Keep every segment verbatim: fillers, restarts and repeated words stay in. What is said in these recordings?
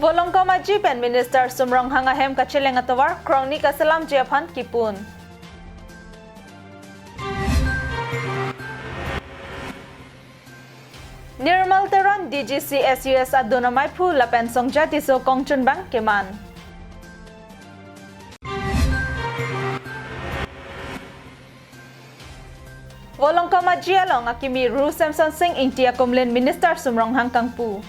Volongkom Aji pen Minister Sum Ronghang ahem kacheleng atovar krongni kaselamji aphan kipun. Nirmal Teron D G C S U S adun amei aphu lapen Songja Tisso kongchunbang keman. Volongkom Aji along akimi Ru Semson Sing Ingti akumlin Minister Sum Ronghang kangpu.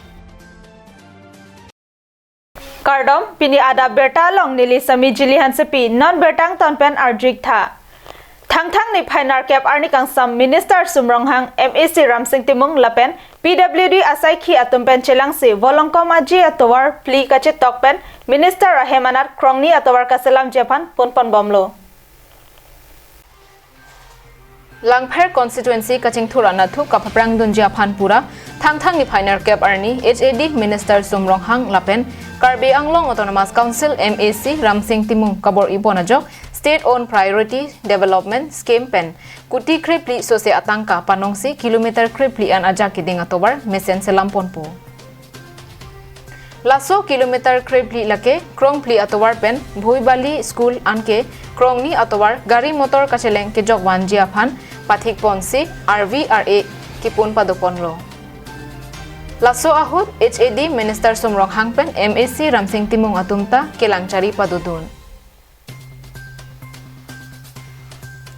Kardom, pini adap birta along neli Sami Jili Hansepi, non birta angton pen arju-ik tha. Thangthang niphai nerkep arni kangsam Minister Sum Ronghang, M A C Ramsing Timung lapen P W D asaikhi atum pen chelangsi Volongkom Aji atovar phli kachetok pen Minister ahem anat krongni atovar kaselamji aphan punpon bomlo. Langpher constituency kachingthur anatthu kaphaprang dunji aphan pura Thangthang niphai nerkep arni H A D Minister Sum Ronghang lapen Karbi Anglong Autonomous Council M A C Ramsing Timung kabor-ipon ajok state owned priority development scheme pen kuti krephli sose atangka panongsi kilometer krephli an ajak keding atovar mesen selamponpo. Laso kilometer krephli lake krongphli atovar pen Bhuibali School anke krongni atovar gari motor kacheleng kejok vanji aphan pathikponsi R V R A kipun padoponlo. Laso ahut H A D Minister Sum Ronghang pen M A C Ramsing Timung atum ta kelang chari padodun.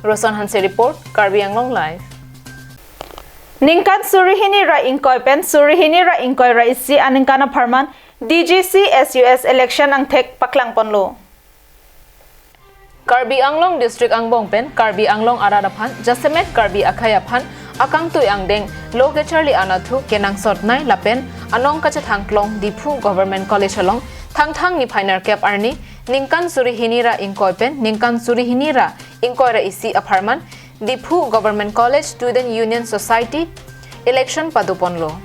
Roson Hanse report, Karbi Anglong Live. Ningkan suri hini ra ingkoi pen suri hini ra ingkoi ra isi aningkan apharman D G C S U S election angthek paklangponlo. Karbi Anglong District angbong pen Karbi Anglong arat aphan jasemet Karbi akhei aphan akangtui angdeng lo kecharli anatthu kenangsotnei lapen anong kachethangklong Diphu Government College along Thangthang niphai nerkep arni ningkan suri hini ra ingkoi pen ningkan suri hini ra ingkoi ra isi apharman Diphu Government College Student Union Society election padoponlo.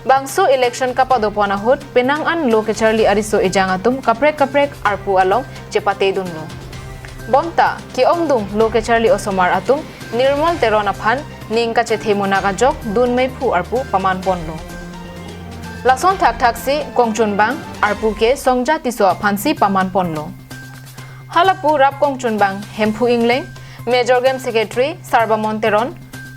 Bangso election kapadopon ahut penang an lo kecharli ariso ejang atum kaprek kaprek arpu along chepatedunlo. Bonta ke-ongdung lo kecharli osomar atum Nirmal Teron aphan ning kachethe munak ajok dun meiphu arpu pamanponlo. Lason thakthaksi kongchunbang arpu ke Songja Tisso aphansi pamanponlo. Halapu rap kongchunbang Hemphu Ingleng, Major Game Secretary Sarbamon Teron,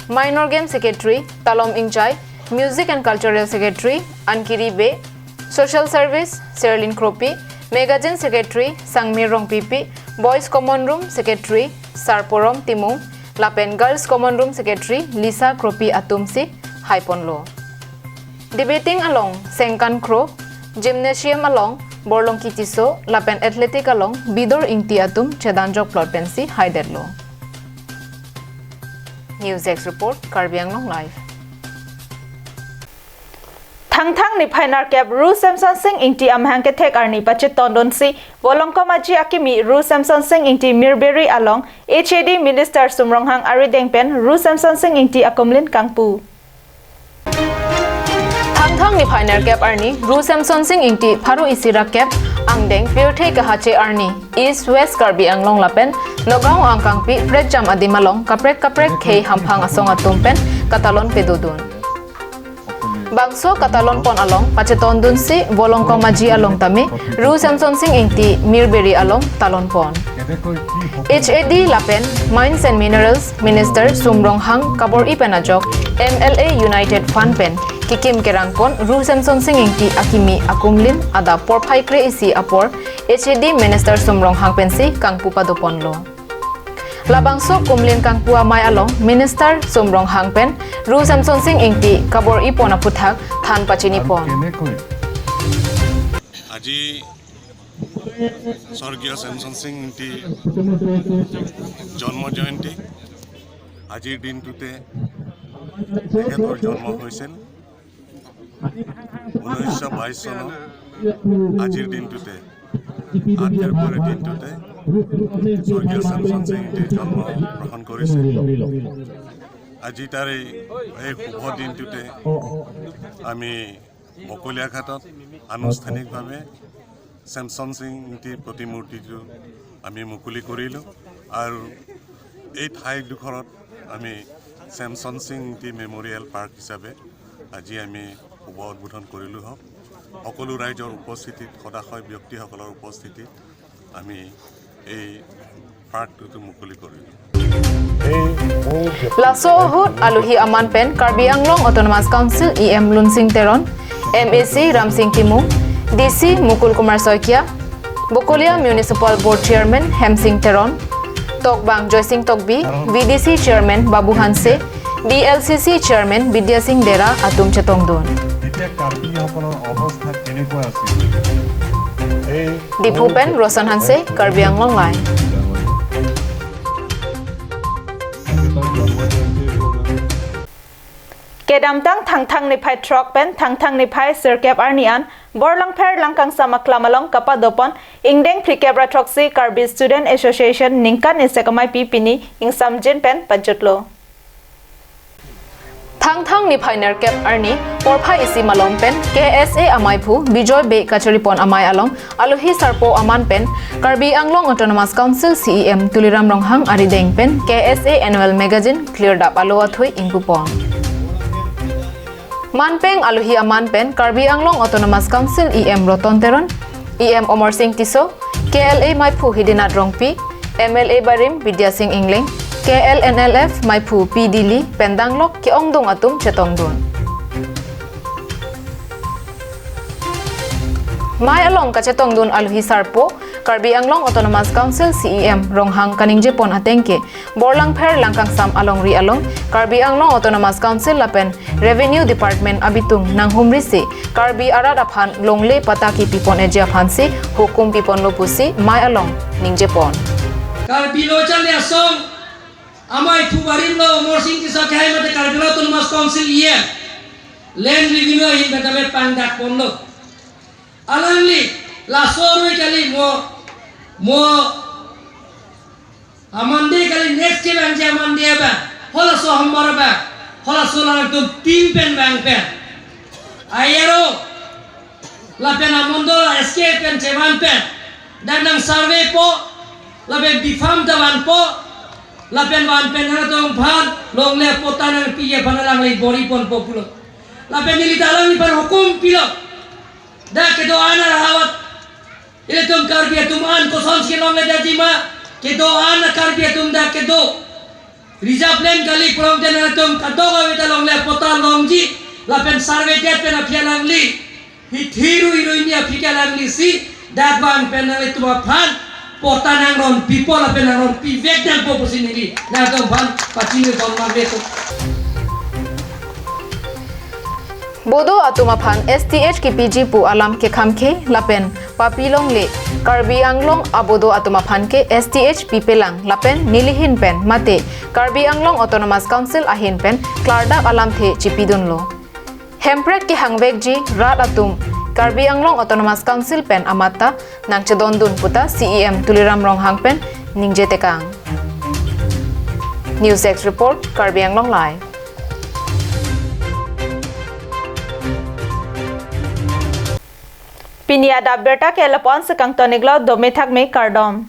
Minor Game Secretary Talom Ingchai, Music and Cultural Secretary Ankiri Bey, Social Service Serlin Kropi, Magazine Secretary Sangmir Rongpipi, Boys Common Room Secretary Sarporom Timung, lapen Girls Common Room Secretary Lisa Kropi atumsi haiponlo. Debating along Sengkan Kro, Gymnasium along Borlongki Tisso, lapen Athletic along Bidor Ingti atum chedanjok plot pensi haidetlo. News Desk Report, Karbi Anglong Live. Thangthang niphai nerkep Ru Semson Sing Ingti amahang kethek arni pachetondunsi Volongkom Aji akimi Ru Semson Sing Ingti Mirberi along H A D Minister Sum Ronghang arideng pen Ru Semson Sing Ingti akumlin kangpu. Thangthang niphai nerkep arni Ru Semson Sing Ingti pharo isi ra kep angdeng pirthe kahache arni East West Karbi Anglong lapen Nagaon angkangpi prekjam adim along kaprek kaprek khei hamphang asong atum pen katalon pedodun. Bangso katalonpon along pachetondunsi Volongkom Aji along tame Ru Semson Sing Ingti Mirberi along talonpon. H A D lapen Mines and Minerals Minister Sum Ronghang kabor-i pen ajok M L A United Fund pen kikim kerangpon Ru Semson Sing Ingti akimi akumlin adap porphai kre-isi apor H A D Minister Sum Ronghang pensi kangpu padoponlo. Labangso kumlin kangpu amei along Minister Sum Ronghang pen Ru Semson Sing Ingti kabor-ipon aphuthak than pachinipon. আজি স্বৰ্গীয় ছেমছন সিং ইংতি জন্ম জয়ন্তী। আজিৰ দিনটোতে তেখেতৰ জন্ম হৈছিল। ঊনৈছশ বাইছ চনৰ আজিৰ দিনটোতে, আঠ ফেব্ৰুৱাৰীৰ দিনটোতে স্বৰ্গীয় ছেমছন সিং ইংতিৰ জন্ম গ্ৰহণ কৰিছিল। আজি তাৰ এই, এই শুভ দিনটোতে আমি বকলীয়াঘাটত আনুষ্ঠানিকভাৱে ছেমছন সিং ইংতিৰ প্ৰতিমূৰ্তিটো আমি মুকলি কৰিলোঁ। আৰু এই ঠাইডোখৰত আমি ছেমছন সিং ইংতি মেমৰিয়েল পাৰ্ক হিচাপে আজি আমি শুভ উদ্বোধন কৰিলোঁ হওক। সকলো ৰাইজৰ উপস্থিতিত, সদাশয় ব্যক্তিসকলৰ উপস্থিতিত আমি এই পাৰ্কটো মুকলি কৰিলোঁ। এই মোৰ ব্যক্তি- Laso ahut aluhi aman pen Karbi Anglong Autonomous Council E M Lunsing Teron, M A C Ramsing Timung, D C Mukul Kumar Saikia, Bokolia Municipal Board Chairman Hemsing Teron, Tokbang Joysing Tokbi, V D C Chairman Babu Hanse, D L C C Chairman Bidya Sing Dera atum chetongdun. এতিয়া কাৰ্বিসকলৰ অৱস্থা কেনেকুৱা আছিল? এই Diphu pen Roshan Hanse, Karbi Anglong Live. Kedamtang Thangthang niphai throk pen Thangthang niphai sirkep arni an Borlangpher Langkangsam aklam along kapadopon ingdeng phlikep ra throksi Karbi Student Association ningkan isek ameipi pini ingsamjin pen pajutlo. Thangthang niphai nerkep arni porphai isi malom pen K S A amaiphu Bijoy Bey kacharipon amei along aluhi sarpo aman pen Karbi Anglong Autonomous Council C E M Tuliram Ronghang arideng pen K S A Annual Magazine klirdap alo athui ingpupon. Manpeng aluhi aman pen Karbi Anglong Autonomous Council E M Roton Teron, E M Amarsing Tisso, K L A meiphu Hridinath Rongpi, M L A barim Bidya Sing Engleng, K L N L F meiphu P Dili pen danglok ke-ongdung atum chetongdun. Mei along kachetongdun aluhi sarpo, Karbi Anglong Autonomous Council C E M Ronghang kaningjepon ateng ke, Borlangpher Langkangsam alongri along Karbi Anglong Autonomous Council lapen Revenue Department abitung nanghumri si Karbi arat aphan longle patta kepipon eji aphan si hukum piponlo pusi mei along ningjepon. Karbi Lo Charli Asong amaiphu barim lo Amarsing Tisso kehai mate Karbi Anglong Autonomous Council E M Land Revenue ahin pen tame pangdakponlo. Alangli laso arui kali mo, mo amande kali, next kevangji amande abang, halaso hambar abang, halaso alangtum pin pen vang pen, ayaro lapen amondol S K pen chevan pen, dak nang survey po, lapen B-Pharm ta vanpo, lapen van pen nangtum aphan longle patta nangpiji aphan alangli bor-iponpo pulo. Lapen neli ta alangliphan hukum pilo. Dak kedo-an arahawat ilitum Karbi atum an kosonsi longledetji ma, kedo-an Karbi atum dak kedo. Reserve land kali pulote nangtum kadokave ta longle patta longji, lapen survey det pen aphi alangli, hithi rui rui ni aphi ke alangli si dak van pen nanglitum aphan patta nangronpipo lapen nangronpivek nangpo pusi neli nangtum aphan pachini don magre to. Bodo atum aphan S T H kepiji pu alam kekhamkhe lapen papi longle Karbi Anglong abodo atum aphan ke S T H pipelang lapen nelihin pen mate Karbi Anglong Autonomous Council ahin pen klardak alamthe chipidunlo. Hemprek kehangvekji rat atum Karbi Anglong Autonomous Council pen amat ta nangchedondun puta C E M Tuliram Ronghang pen ningjetekang. News Desk Report, Karbi Anglong Live. Pini adap abirta ke lapu-an si kangton-iklo, dome thakme, kardom.